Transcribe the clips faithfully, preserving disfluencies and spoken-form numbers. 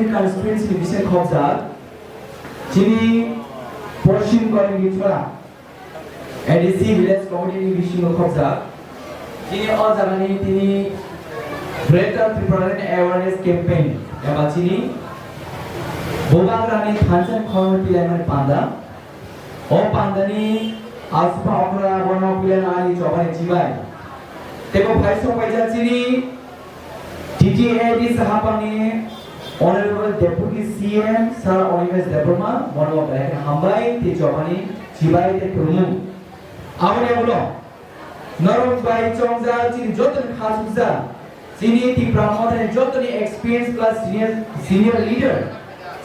Constituency ni bising khobjak, chini Porshim Koringi Chora A D C Village Committee ni bisingo khobjak, chini o jagani tini Greater Tipraland Awareness Campaign eba chini Bubagrani thansa khorang tilaimani panda. O pandani aswkha okra bono pilano ani chobani chibai. Tebo phai sok paijak chini T T A D C hapangni Honorable Deputy C M Sir Animesh Debbarma, bono belai khe hambai tei chobani chibai tei khulumung. Aboni ulo norok bai chongjak chini jotoni kha suksa, chini Tipra Mothani jotoni experience plus senior, senior leader,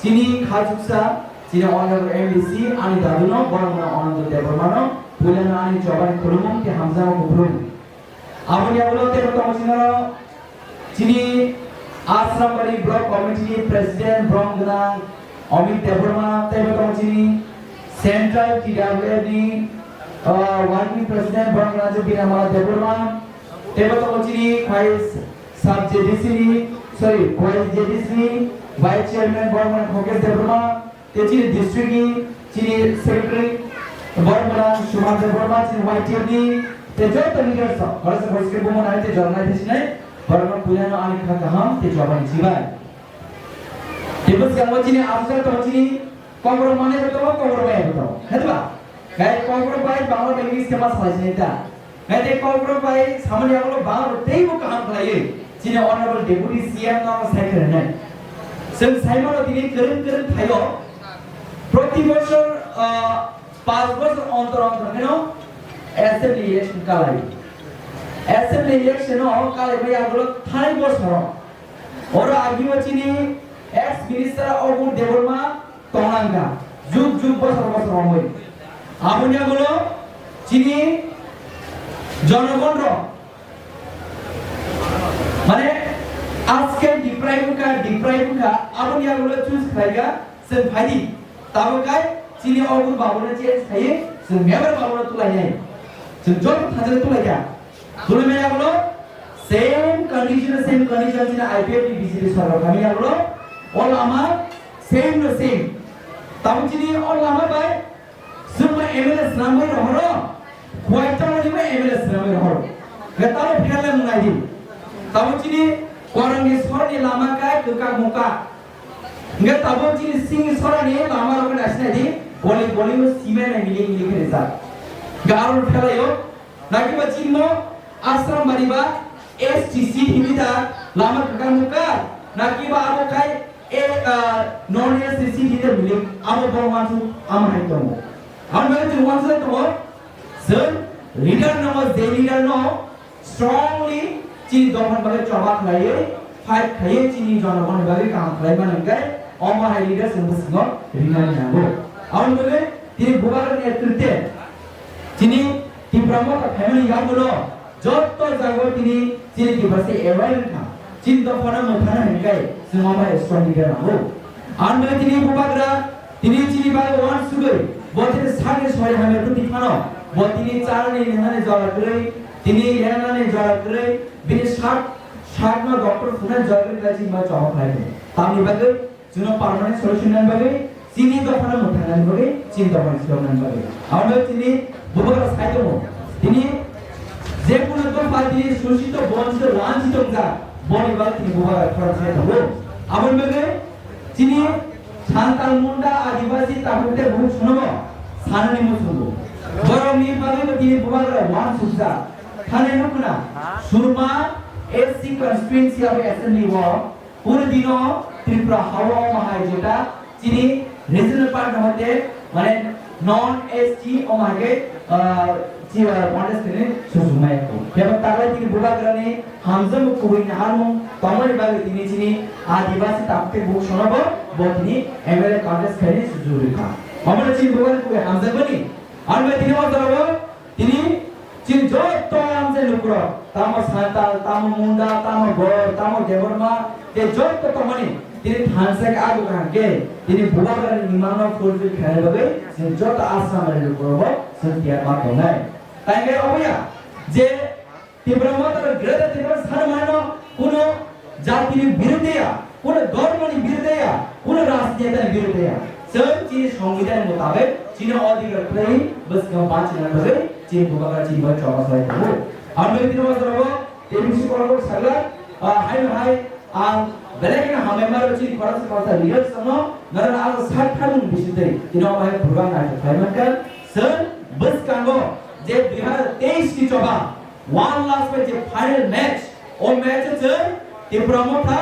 chini kha suksa, chini Honorable M D C ani daduno, bono Anando Debbarmano, puilano ani chobani khulumung tei hamjakma kupulung. Aboni ulo tebo tongo chini oro chini Asrambari Block Committee ni President borom gwnang Amit Debbarma, tebo tongo chini Central T W F ni, uh, Working President borom gwnang je Binamala Debbarma, tebo tongo chini Khwai Sub J D C ni, sorry, Khwai J D C ni Vice Chairman borom gwnang Khokesh Debbarma, tei chini district ni chini secretary borom gwnang Suman Debbarma, chini Y T F ni tei joto leaders rok, khoroksa khoroksa khe bumo nai tei jora nai tei sinai, borokno puilano ani kha kaham tei chobani chibai. Tei bwskango chini aswk tongo chini Kokborok manai bo tongo, Kokborok maya bo tongo, khe ba? Gai Kokborok bai Bangla bai English khe ma salai sinai ta? Gai tei Kokborok bai samani yagulo Bangla bo teibo kaham khlaiwi chini Honorable Deputy C M no sai khe rwnai. Chwng sai mano tini kwrwng kwrwng thaio. Proti bosor, ah, panch bosor ontor ontor kheno assembly election kalai. Assembly election o kalai bai yagulo thai bosoro. Oro agio chini ex minister Obur Debbarma tongnangkha, jug jug bosor bosor romwi. Aboni ulo chini jonogon rok, mane, aske deprive wngkha, deprive wngkha, aboni ulo choose khlaikha, chwng phaidi. Tabuk kai chini Obur Babuno change khaiwi, chwng member Babuno tulainai. Chwng joto thansa tulaikha. Tulaimani ulo same condition, same condition chini I P F ni B J P sorkar kami ulo, o lama same no same. Tabuk chini o lama bai Chwngma M L A swnamwi rohoro, Khwai Townni bo M L A swnamwi rohoro. Khe tamo pherle mwnai di. Tamo chini Korongni sorni lama kai kwkak mukak. Hingke tamo chini singni sorani lama rok naisnai di, goli goli o cement nai milik milik khe rijak. Hingke aro pherlaio, nakiba chini mo Asrambari ba S T C himwi da lama kwkak mukak, nakiba abo kai E, ah, non S T C leader milik, abo bo wansuk ama hai tongo. Abo bai chwng wansuk tongo, chwng leader no, je leader no strongly chini dophani bagwi choba khlaiwi, fight khlaiwi chini jonogonni bagwi kaham khlai mani hwnkhe, omo hai leader chwng bwskango rinani nango. Abo bai tini bubagrani netrite chini Tipra Motha phaimani yagulo, Jotto jago tini chini Tiprasa aware wngkha. Chini dophano mwthangna hwnkhai chwng omo strong leader nango. Ang bai tini bubagra tini chini bai wansugwi bo tini sakni soi hamya twi phano bo tini charni nwngnani jora kwrwi, tini lengnani jora kwrwi, bini sak, sakno doctor phunani jora kwrwi khlai chini bai choba khlai di. Tamni bagwi Chwngno permanent solution nani bagwi, chini dophano mwthangnani bagwi, chini dophano swrwknani bagwi. Abo chini bubagra sai tongo. Tini je kono dopha tini shosito, bonchito, lanchito wngjak, boni bagwi tini bubagra khorang sai tongo. Aboni bagwi chini Santal, Munda, Adibasi, Takhuk tei Buhuk sonobo sanani muchungo. Borokni bagwibo tini bubagra wansukjak. Thani nukna, Surma S C constituency abo assembly o Puro dino Tripura hawa omo hai jeta chini regional party no hoite mane non S T omo hai ke, ah, chi, ah, contest kene susumai ko. Kebo taglai tini bubagrani hamjam kubui ni harmung tongmani bagwi tini chini Adibasi tapte buk sonobo bo tini M L A contest kene suju rikha. Omo chini bubagrani kubui hamjam bani. Arme tini o jora Tini chini joto amchai lukurok, tamo Santal, tamo Munda, tamo Bor, tamo Debbarma, tei joto tongmani tini thansa khe abo kaham khe tini bubagrani imangno fulfill khaina bagwi chini joto Assamni lukurokbo chwng tiyar ma tongnai. Tai hwnkhe obo ya je Tipra Motha Greater Tipra Sanmano kuno jatini biruddhe ya, kuno dhormoni biruddhe ya, Chwng chini songbidhan mutabek chini odhikar kwrwi bwskango bachina bagwi chini bubagra chini bai choba khlai tongo. Ang bai tini wazrogo A B C kolok sagla, ah, hai hai ang belai kheno hambai maro chini khoroksa khoroksa leaders no nara ang sak thanung bisitei tini o hai program naithok khlai mankha. Chwng bwskango je dui hazar teis ni choba one last bai je final match, o match o chwng Tipra Motha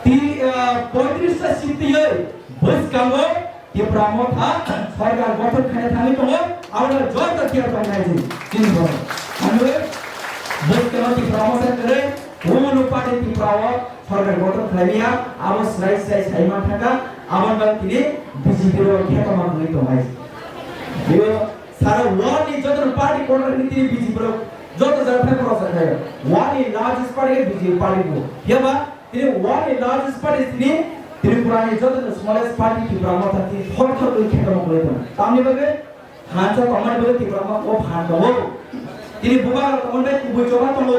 Ti, ah, poitris ta seat twiwi bwskango Tipra Motha sorkar gothon khaina thangwi tongo, abo joto thiyar tongnai chini borok. Hwnwi bwskango Tipra Motha kwrwi, kunu party Tripura o sorkar gothon khlaimaya, abo swrai swrai sai manthaka, aboni bagwi tini B J P ro khetoma wngwi tongnai. Bo sara world ni joto party corner ni tini B J P ro joto jaga phai borok sa khayo. World ni largest party B J P party bo. Phiya ba Tini world ni largest party tini Tripura ni joto ni smallest party Tipra Motha tini thor thor khe khetamo kwlai tongo. Tamni bagwi thansa tongmani bagwi Tipra Motha o phan tongo. Tini bubagra tongmani bagwi kubui choba tongo.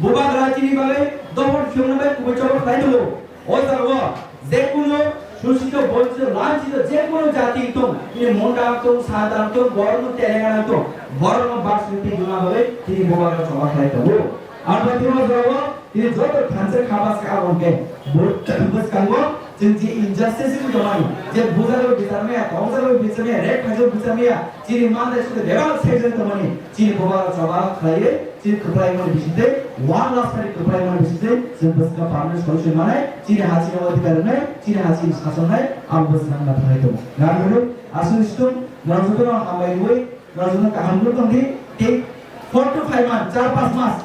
Bubagra chini bagwi dophor khiyokna bagwi kubui choba khlai tongo. O jaga o je kuno shushito, bonchito, lanchito je kuno jati tong, tini Munda tong, Santa tong, Borno, Telangana tong, borok no baksa twi duna bagwi tini bubagra choba khlai tongo. Ang bai tini o jaga o Tini joto thansa kha bwskang aboni khe bo-, bwskango chwng je injustice wngwi tongmani, je bujago bichar maya, tongjago bichar maya, rek khaijak bichar maya, chini mandai sute bebak sejak tongmani, chini bubagra choba khlaiwi, chini kwplaimani bisingtwi, one last party kwplaimani bisingtwi, chwng bwskang permanent solution manai, chini ha chini odhikar rwnai, chini ha chini sason nai, ang bwskang na thangnai tongo. Nangkukgo, aswk situng, norok jotono hambai rwui, Rajuna kaham khe tong di, tei four to five month, char panch mas,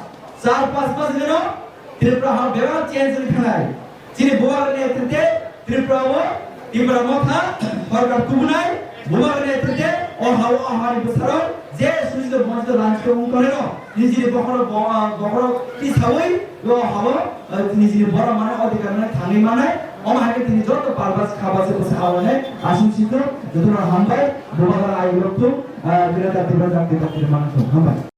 char panch mas gano Tripura ha bebak change wngwi thangnai. Chini bubagra netrite Tripura o Tipra Motha sorkar tubunai, bubagra netrite o ha o ahani bwsarok je sujito bonjito lanchito wng tongnai no, nijini bokhorok bo-, ah, bokhorok tisawi o ha o, ah, nijini borok mane odhikar mane thangwi manai, omo hai khe tini joto parbas khabase bwsa ha o nai aswk sito jotono hambai. Bubagra ayuk rok thung, ah, Greater Tipraland Jagdishwar Tipraland thung. Hambai.